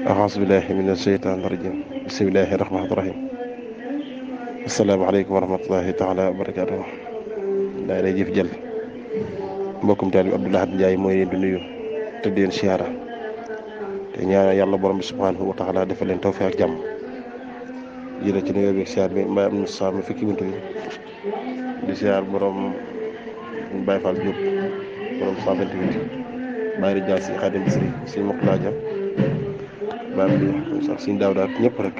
أعوذ بالله من الشيطان الرجيم بسم الله الرحمن الرحيم السلام عليكم ورحمة الله تعالى وبركاته daayira Jëf Jël mbokkum taalibe Abdou Lahad Ndiaye mooy leen di nuyu te di leen siyaara te ñaan yàlla borom bi subhanahu wa taala defal leen tawfiq ak jàmm jële ci nuyoo bi siyaar bi mbay am na saami fekki buntu bi di siyaar borom Baye Fall Diop borom 128 Baye Rijaal si Xaadim Bisri si Mokhtar baam bi sax suñ daaw daal ñëpp rek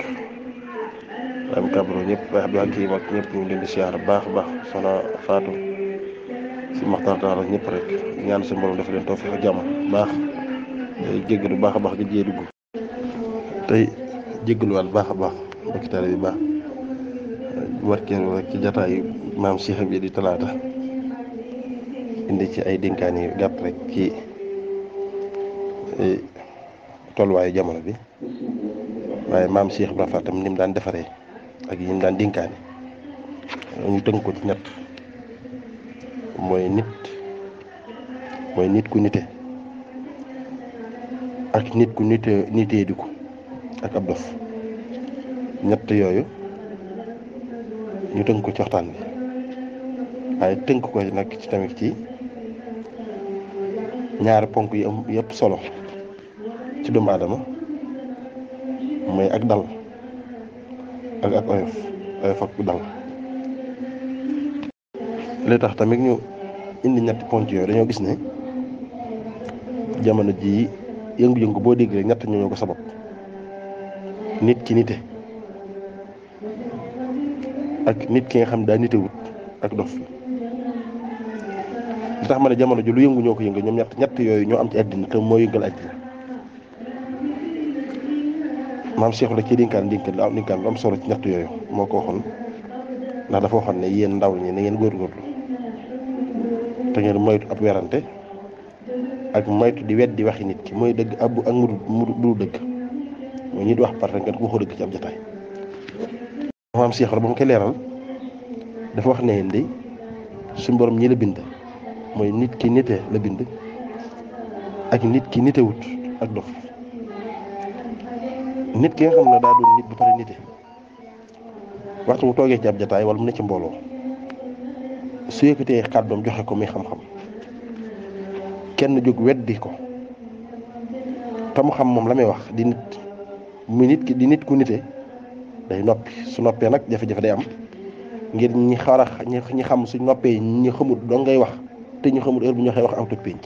baam kabro ñëpp wax bi ak ak ñëpp ñu leen di siyaar baax baax soxna Fatou si Mokhtar Talla ñëpp rek ñaan suñu borom dafa leen tawfiq ak jàmm baax tey jéggalu baax a baax gi jee dugg tey jéggaluwaat baax a baax mbokki taale bi baax warkeelu rek ci jataayu maam Cheikh bi di talaata indi ci ay dénkaan yu gàtt rek ci tolluwaayu jamono bi waaye maam Cheikh Ibra Fall tam ni mu daan defaree ak yi mu daan dénkaane ñu tënk ko ci ñett mooy nit ku nite ak nit ku nitee di ko ak ab dof ñett yooyu ñu tënk ko ci waxtaan bi waaye tënk ko nag ci tamit ci ñaari ponk yi am yëpp solo ci doomu aadama mooy ak dal ak oyof ak dal li tax tamit ñu indi ñetti ponk yooyu dañoo gis ne jamono ji yëngu-yëngu boo dégg rek ñett ñoo ko sabab nit ki nite ak nit ki nga xam daa nitewut ak dof li tax ma ne jamono ji lu yëngu ñoo ko yëngu ñoom ñett yooyu ñoo am ci àddina te moo yëngal àddina maam Cheikh la ci dénkaan lu am solo ci ñett yooyu moo ko waxoon ndax dafa waxoon ne yéen ndaw ñi na ngeen góorgóorlu te ngeen moytu ab werante ak moytu di weddi waxi nit ki mooy dëgg ab ak mu du dëgg mooy nit wax parce que nga ko waxoo dëgg ci ab jotaay. maam Cheikh la ba mu koy leeral dafa wax ne ndi suñu borom ñi la bind mooy nit ki nite la bind ak nit ki nitewut ak dof nit ki nga xam ne daa doon nit bu pare nite waxtu bu toogee ci ab jataay wala mu ne ci mbooloo su yëkkatee kàddoom joxe ko muy xam-xam kenn jóg weddi ko te mu xam moom la may wax di nit mu nit ki di nit ku nite day noppi su noppee nag jafe-jafe day am ngir ñi xam suñ noppee ñi xamul doo ngay wax te ñu xamul heure bu ñu waxee wax aw toj pénc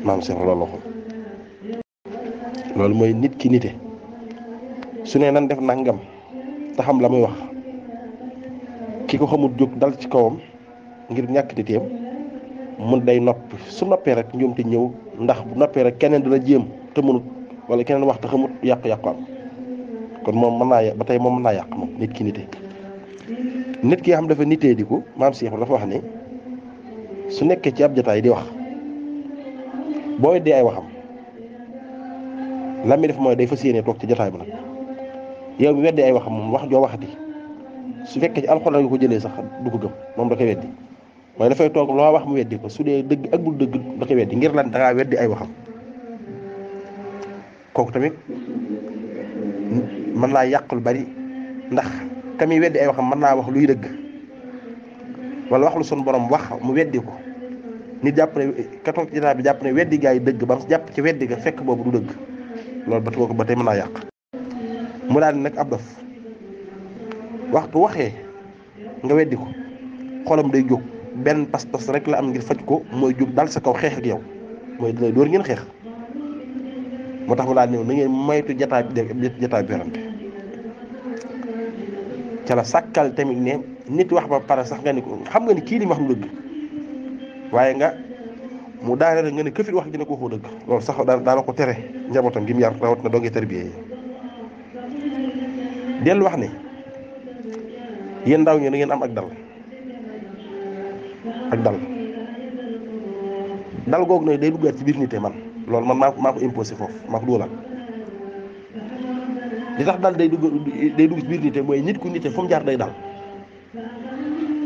maam Cheikh loolu waxoon loolu mooy nit ki nite su ne nan def nangam te xam la muy wax ki ko xamul jóg dal ci kawam ngir ñàkk niteem mun day noppi su noppee rek ñoom te ñëw ndax bu noppee rek keneen dina jéem te mënut wala keneen wax te xamut yàqu-yàqu am kon moom mën naa yàq moom nit ki nite nit ki nga xam dafa nitee di ko maam Cheikh dafa wax ne su nekkee ci ab jotaay di wax boo weddee ay waxam la mi def mooy day fas yéene toog ci jotaay bi nag yow mi weddee ay waxam moom wax joo waxati su fekkee ci alxuraan nga ko jëlee sax du ko gëm moom da koy weddi mooy dafay toog loo wax mu weddi ko su dee dëgg ak bul dëgg da koy weddi ngir lan da ngaa weddi ay waxam kooku tamit mën naa yàq lu bari ndax ka muy weddi ay waxam mën naa wax luy dëgg wala wax lu sun borom wax mu weddi ko nit jàpp ne ka toog ci jotaay bi jàpp ne weddi gaa yi dëgg ba mu jàpp ci weddi ga fekk boobu du dëgg loolu ba kooku ba tey mën naa yàq mu daal nag ab dof waxtu waxee nga weddi ko xolam day jóg benn pas-pas rek la am ngir faj ko mooy jóg dal sa kaw xeex ak yow mooy dalay dóor ngeen xeex moo tax mu daal ñëw na ngeen moytu jataay bi werante ca la sàkkal tamit ne nit wax ba pare sax nga ni ko xam nga ni kii li ma wax lu dëgg waaye nga mu daane rek nga ne këfit wax ji ne ko waxoo dëgg loolu sax daana ko tere njabootam gi mu yar rawat na doo ngi tarbiyee yi dellu wax ne yéen ndaw ñi na ngeen am ak dal googu nag day duggaat ci biir nite man loolu man maa ko imposé foofu maa ko dugalal li tax dal day dugg ci biir nite mooy nit ku nite fu mu jaar day dal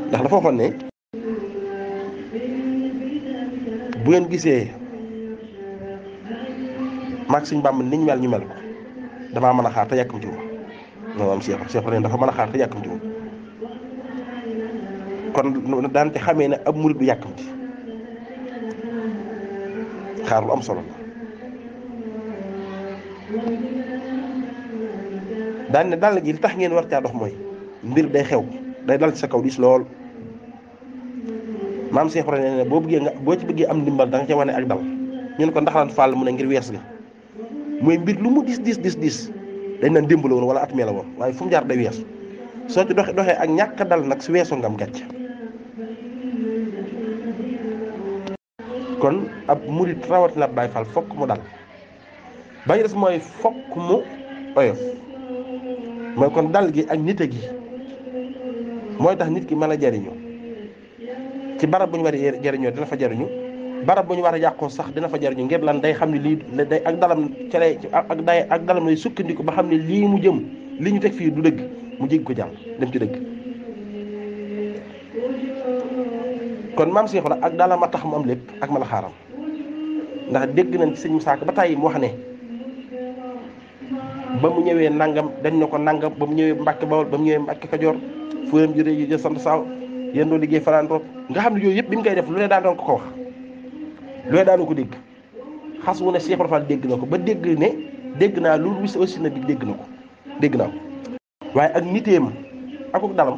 ndax dafa waxoon ne bu ngeen gisee maag Sëñ Bàmba niñ mel ñu mel ko damaa mën a xaar te yàkkamti wu ma moom am Cheikh ne dafa mën a xaar te yàkkamti wu kon daan ci xamee ne ab murid du yàkkamti xaar lu am solo la daan ne dal gi li tax ngeen war caa dox mooy mbir day xew day dal ci sa kaw diis lool maam Cheikh ne boo ci bëggee am ndimbal da nga ca wane ak dal ñu ne ko ndax lan fàll mu ne ngir wees ga mooy mbir lu mu dis dañ naan démb la woon wala at mee la woon waaye fu mu jaar day weesu soo ci doxee ak ñàkk dal nag su weesoo nga am gàcc kon ab murit rawatina Baay Faal fokk mu dal ba ñu des mooy fokk mu oyof mooy kon dal gi ak nite gi mooy tax nit ki mën a jariñu ci barab bu ñu war a jariñoo dina fa jariñu barab bu ñu war a yàqoo sax dina fa jariñu ngir lan day xam ne lii day ak dalam ca lay ak dalam lay sukkandiku ba xam ne lii mu jëm li ñu teg fii du dëgg mu jéggi ko jàll dem ci dëgg kon maam Cheikh la ak dalam a tax mu am lépp ak mën a xaaram ndax dégg nañ ci sëñ Musaa Ka ba tàyyi mu wax ne ba mu ñëwee nangam dañ na ko nangam ba mu ñëwee Mbàkke Bawol ba mu ñëwee Mbàkke Kajoor fóoram ji rëy yi sant saaw yéen doo liggéey fanaan root nga xam ne yooyu yëpp bi mu koy def lu ne daan doon ko wax lu ne daanu ko dégg xas wu ne Cheikh Ibra Fall dégg na ko ba dégg ne dégg naa lu wis aussi na bi dégg na ko dégg naa ko waaye ak niteem akuk dalam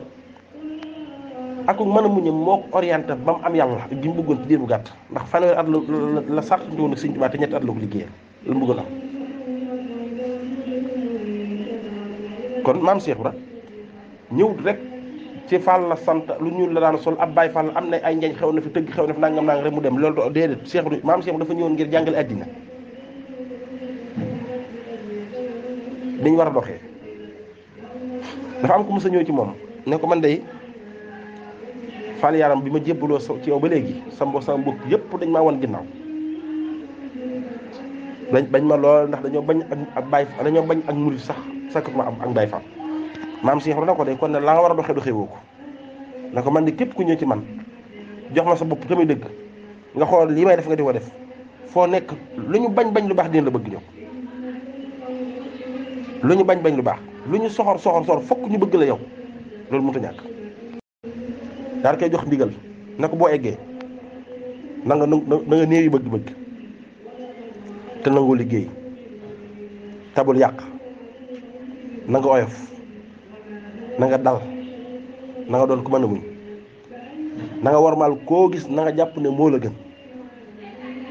akuk mën a muñam moo ko orienté ba mu am yàlla gi mu bëggoon ci diir bu gàtt ndax fanweeri at la sart woon ak Sëñ Tuubaa te ñetti at la ko liggéeyal la mu bëggoon am kon maam Cheikh Ibra ñëw rek ci Fall la sant lu ñuul la daan sol ab Baay Fall am na ay njañ xew na fi tëgg xew na fi nangam rek mu dem loolu déedéet Cheikh maam Cheikh dafa ñëwoon ngir jàngale àddina dañ war a doxee dafa am ku mës a ñëw ci moom ne ko man day Fall yaram bi ma jébbaloo ci yow ba léegi sama mbokk yëpp dañ maa wan ginnaaw bañ ma lool ndax dañoo bañ ak Baay dañoo bañ ak murid sax sakkat ma am ak Baay Fall maam Cheikh na ko de kon ne la nga war a doxee woo ko na ko man de képp ku ñëw ci man jox ma sa bopp tamit dëgg nga xool lii may def nga di ko def foo nekk lu ñu bañ lu baax dina la bëgg ñëw lu ñu bañ lu baax lu ñu soxor fokk ñu bëgg la yow loolu mënut a ñàkk daal koy jox ndigal na ko boo eggee na nga néew yi bëgg-bëgg te nangoo liggéey tabul yàq na nga oyof na nga dal na nga doon ku mën a muñ na nga warmaal koo gis na nga jàpp ne moo la gën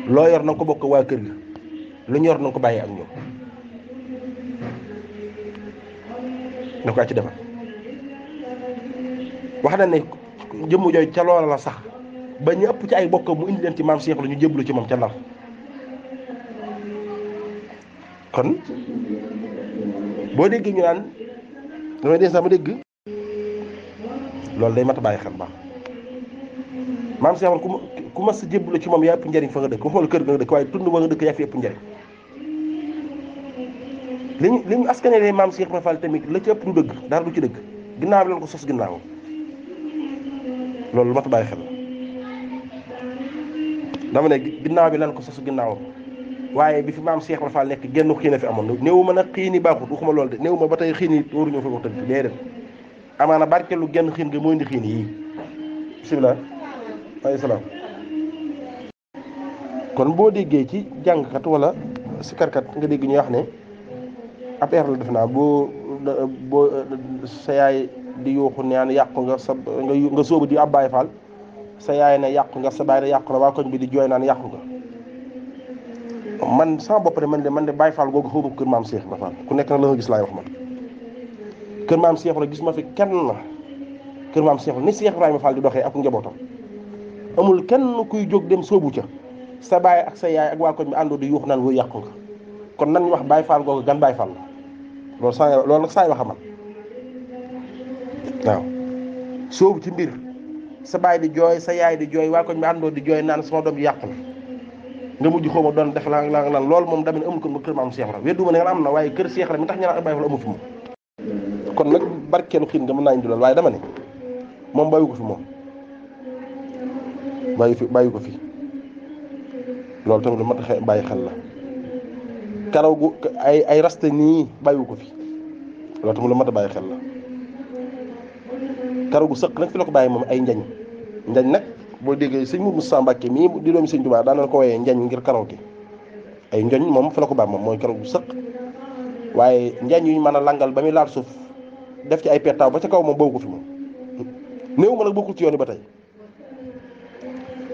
loo yor na nga ko bokk waa kër ga lu ñu yor na nga ko bàyyee ak ñoom na ko ci defal wax na ne jëmm jooy ca loola la sax ba ñu ëpp ci ay bokkam mu indi leen ci maam Cheikh la ñu jébbalu ci moom ca Ndar kon boo déggee ñu naan damay dee sama dégg loolu day mat a bàyyi xel baax maam Cheikh ku ma sa jébbalu ci moom yaa ëpp njariñ fa nga dëkk waxuma la kër nga dëkk waaye tund ba nga dëkk yaa fi ëpp njariñ li ñu askanelee maam Cheikh Ibra Fall tamit la ci ëpp du dëgg dara du ci dëgg ginnaaw bi lañ ko sos ginnaaw loolu mat a bàyyi xel dama ne ginnaaw bi lañ ko sos ginnaaw waaye bi fi maam Cheikh Ibra Fall nekk genn xiin a fi amoon néew ma nag xiin yi baaxut waxuma loolu de néew ma ba tey xiin yi waruñoo fa ko tënk déedéet amaana barkeelu genn xiin nga mooy indi xiin yi bisimilah alayhi salaam kon boo déggee ci jàngkat wala sikarkat nga dégg ñuy wax ne affaire la def naa boo sa yaay di yuuxu naan yàqu nga nga sóobu di ab Baay Faal sa yaay ne yàqu nga sa baay ne yàqu na waa koñ bi di jooy naan yàqu nga man sama bopp de man de Baay Faal googu xaw ma kër maam Cheikh Ibra Fall ku nekk nag la nga gis laay wax man kër maam Cheikh la gis ma fi kenn kër maam Cheikh ni Cheikh Ibrahima Fall di doxee ak njabootam amul kenn kuy jóg dem sóobu ca sa baay ak sa yaay ak waa koñ bi àndoo di yuux naan woo yàqu nga kon nan ñu wax Baay Faal googu gan Baay Faal la loolu nag saay waxa man waaw sóobu ci mbir sa baay di jooy sa yaay di jooy waa koñ bi àndoo di jooy naan sama doom yàqu na nga mujj xaw ma doon def la lan loolu moom dama ne amul ko kër maam Cheikh Ibra wedduma ne nga am na waaye kër Cheikh Ibra mi tax ñu naan Baay Faal amu fi moom kon nag barkeelu xiin nga mën naa indi loolu waaye dama ne moom bàyyi ko fi moom bàyyi ko fi loolu tamit lu mat a bàyyi xel la karaw gu ay raste nii bàyyiwu ko fi loolu tamit lu mat a bàyyi xel la. karaw gu sëq nag fi la ko bàyyi moom ay njañ nag boo déggee sëñ Moussa Mbacke mii di doomi sëñ Tuubaa daan na ko woyee njañ ngir karaw gi ay njoñ moom fi la ko bàyyi moom mooy karaw gu sëq waaye njañ yuñ mën a langal ba muy laal suuf def ci ay pettaaw ba ca kaw moom boobu ko fi moom néew ma nag bokkul ci yoon yi ba tey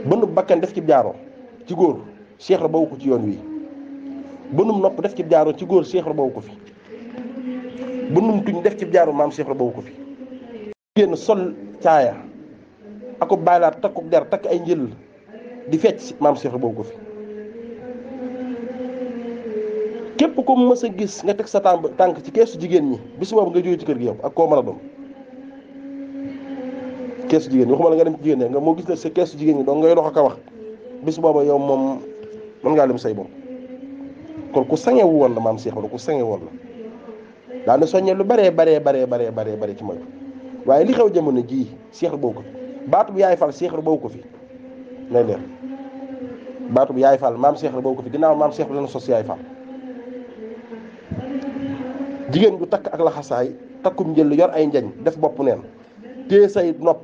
bënn bakkan def ci jaaro ci góor Cheikh la boobu ko ci yoon wi bënnum nopp def ci jaaro ci góor Cheikh la boobu ko fi bënnum tuñ def ci jaaro maam Cheikh la boobu ko fi génn sol caaya ako baylaat takku der takk ay njël di fecc maam Cheikh la boobu ko fi képp ko mës a gis nga teg sa tànk ci keesu jigéen ñi bis boobu nga jógee ci kër gi yow ak koo mën a doon keesu jigéen ñi waxuma la nga dem ci jigéen ñi nga moo gis ne sa keesu jigéen ñi donc ngay dox ak a wax bis booba yow moom mën ngaa dem say bopp kon ku sange woon la maam Cheikh wala ku sange woon la daana soññee lu baree bare ci moytu waaye li xew jamono jii Cheikh boobu ko fi baatu bu yaay fal Cheikh boobu ko fi nay leer baatu bu yaay fal maam Cheikh boobu ko fi ginnaaw maam Cheikh dana sos yaay fal jigéen ju takk ak laxasaay takkum njël yor ay njañ def bopp neen téye say nopp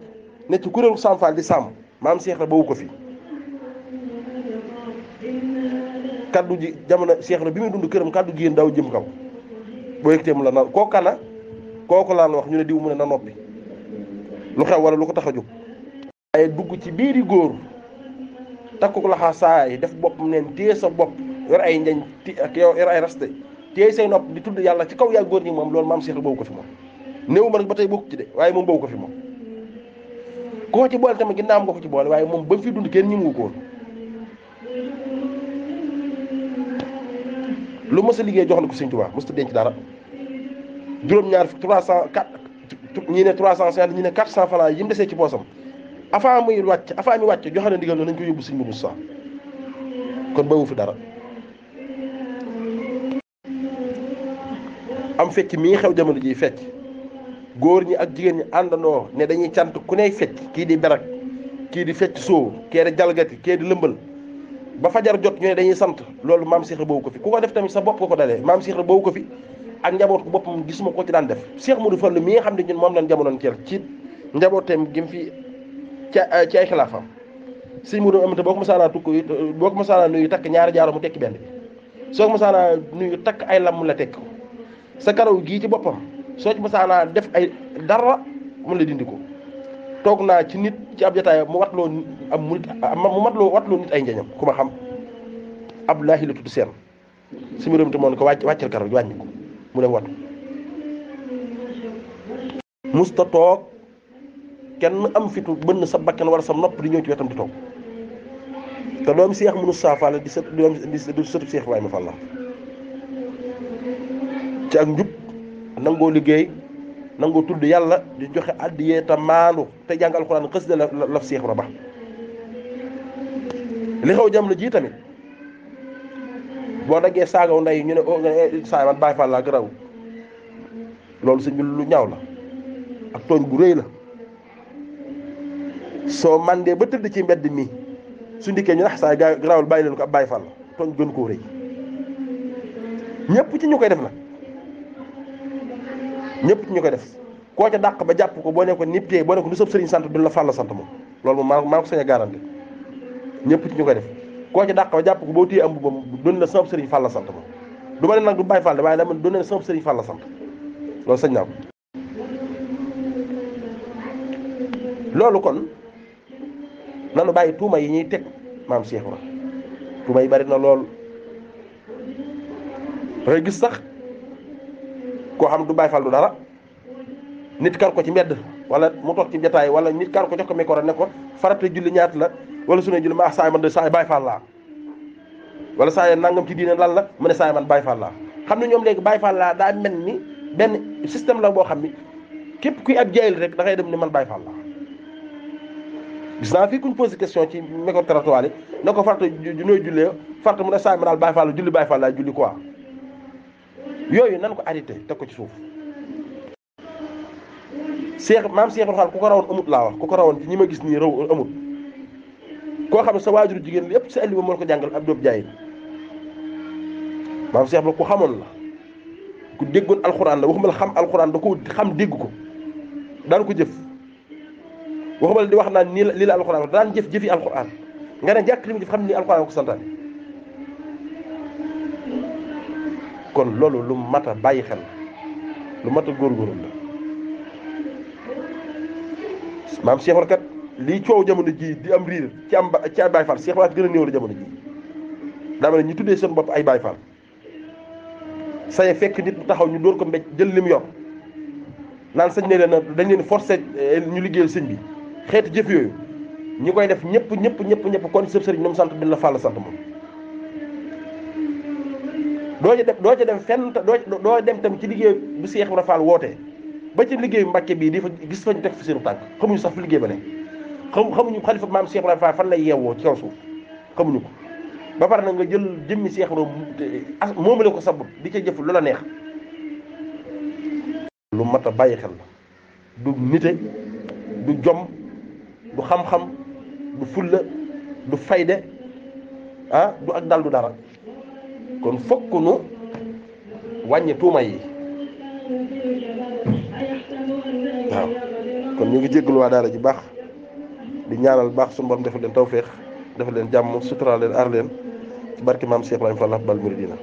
ne ci kuréelu Sam Fall di sàmm maam Cheikh boobu ko fi kaddu ji jamono Cheikh bi muy dund këram kaddu jigéen daw jëm kaw boo yëgtee mu la na koo kana kooku laan wax ñu ne diw mu ne na noppi lu xew wala lu ko tax a jóg waaye dugg ci biiri góor takku laxasaay def bopp neen téye sa bopp yor ay njañ ak yow yor ay raste téye say nopp di tudd yàlla ci kaw yaa góor ñi moom loolu maam Cheikh boobu ko fi moom néew ma nag ba tey bokku ci de waaye moom boobu ko fi moom koo ci boole tamit ginnaaw nga ko ci boole waaye moom ba mu fi dund kenn ñi mu ko woon lu mës a liggéey jox na ko Sëñ Tuubaa mës a denc dara juróom-ñaar 304 ñii ne 350 ñii ne 400 francs yi mu desee ci poosam avant muy wàcc joxe na ndigal nañ ko yóbbu Sëñ Moussa kon bawu fi dara am fecc mii xew jamono ji fecc góor ñi ak jigéen ñi àndandoo ne dañuy cant ku ne fecc kii di berak kii di fecc soo kii di jalgati kii di lëmbal ba fajar jot ñu ne dañuy sant loolu maam Cheikh boobu ko fi ku ko def tamit sa bopp ko dalee maam Cheikh boobu ko fi ak njaboot ko boppam gisuma ko ci daan def Cheikh Modou Fall mi nga xam ne ñun moom lañ jamonoon teel ci njabooteem gi mu fi ci ay xilaafam sëñ Modou amate boo ko masaanaa tukk boo ko masaanaa nuyu takk ñaari jaaro mu tekki benn bi soo ko masaanaa nuyu takk ay lam mu la tekk sa karaw gii ci boppam soo ci masaanaa def ay dara mën la dindi ko toog naa ci nit ci ab jotaay mu watloo am mu watloo nit ay njañam ku ma xam Abdoulahi la tudd seen su mu rëmte moon ko wàccal karaw gi wàññi ko mu dem watu musta toog kenn am fitu bënn sa bakkan wala sa nopp di ñëw ci wetam di toog te doomi Cheikh Moussa Fall di sëtu Cheikh Ibrahima Fall la ci ak njub nangoo liggéey nangoo tudd yàlla di joxe addiyee te maandu te jàng alxuraan xës de laf Cheikh Ibra Ba li xew jamono ji tamit boo daggee saagaw ndey ñu ne saa man Baay Faal laa garaw loolu sëñ bi lu ñaaw la ak tooñ bu rëy la soo mandee ba tëdd ci mbedd mi su ndikkee ñu nax saa garawul bàyyi leen ko ab Baay Faal la tooñ gën koo rëy ñëpp ci ñu koy def nag ñëpp ci ñu koy def koo ca dàq ba jàpp ko boo ne ko nippee boo ne ko lu sëb sëriñ sant du la Fall la sant moom loolu moom maa ko sañ a garanti ñëpp ci ñu koy def koo ca dàq ba jàpp ko boo téye am bu doon la sëb sëriñ Fall la sant moom du ma ne nag du Baay Faal de waaye dama doon ne sëb sëriñ Fall la sant loolu sañ naa ko loolu kon nanu bàyyi tuuma yi ñuy teg maam Cheikh Ibra tuuma yi bari na lool dangay gis sax koo xam du Baay Faal du dara nit kar ko ci mbedd wala mu toog ci jataay wala nit kar ko jox ko micro ne ko farata julli ñaat la wala su ne julli ma saay man de saay Baay Faal laa wala saay nangam ci diine lan la mu ne saay man Baay Faal laa xam ne ñoom léegi Baay Faal laa daa mel ni benn système la boo xam ni képp kuy ab jaayil rek da ngay dem ni man Baay Faal laa gis naa fii kuñ posé question ci micro trottoir yi ne ko farata nooy jullee farata mu ne saay ma daal Baay Faal la julli Baay Faal laa julli quoi yooyu nan ko arrêté teg ko ci suuf maam Cheikh Fall ku ko rawoon amut laa wax ku ko rawoon ci ñi ma gis nii raw amut koo xam ne sa waajuru jigéen lépp sa indi ba moo ko jàngal ab doob jaayil maam Cheikh ba ku xamoon la ku déggoon alxuraan la waxuma la xam alxuraan da ko xam dégg ko daan ko jëf waxuma la di wax naan nii la lii la alxuraan wax daan jëf jëfi alxuraan nga ne jàkk li mu jëf xam ni alxuraan ko santaane kon loolu lu mat a bàyyi xel lu mat a góorgóorlu la maam Cheikh kat lii coow jamono ji di am riir ci ay Baay Faal Cheikh Ibra gën a néew la jamono ji daa mel ne ñu tuddee seen bopp ay Baay Faal saye fekk nit bu taxaw ñu dóor ko mbéj jël lim yor naan sëñ ne leen dañ leen forcé ñu liggéeyal sëñ bi xeeti jëf yooyu ñi koy def ñëpp kon sëb sëriñ ñoom sant bi la Fall sant moom doo ca dem fenn doo dem tam ci liggéey bu Cheikh Ibra Fall wootee ba ci liggéeyu Mbàkke bii di fa gis fañu teg fi seenu tànk xamuñu sax fi liggéey ba ne xamuñu xalifa maam Cheikh Ibra Fall fan lay yeewoo ci kaw suuf xamuñu ko ba pare na nga jël jëmmi Cheikh Ibra moomu la ko sabut di ca jëf lu la neex lu mat a bàyyi xel la du nite du jom du xam-xam du fulla du fayde du ak dal du dara kon fokk nu wàññi tuuma yi waaw kon ñu ngi jéggalu waa daara ji baax di ñaanal baax suñu borom defal leen tawféex defal leen jàmm suturaal leen aar leen ci barke maam Cheikh Ibrahima Fall Baal Mouridina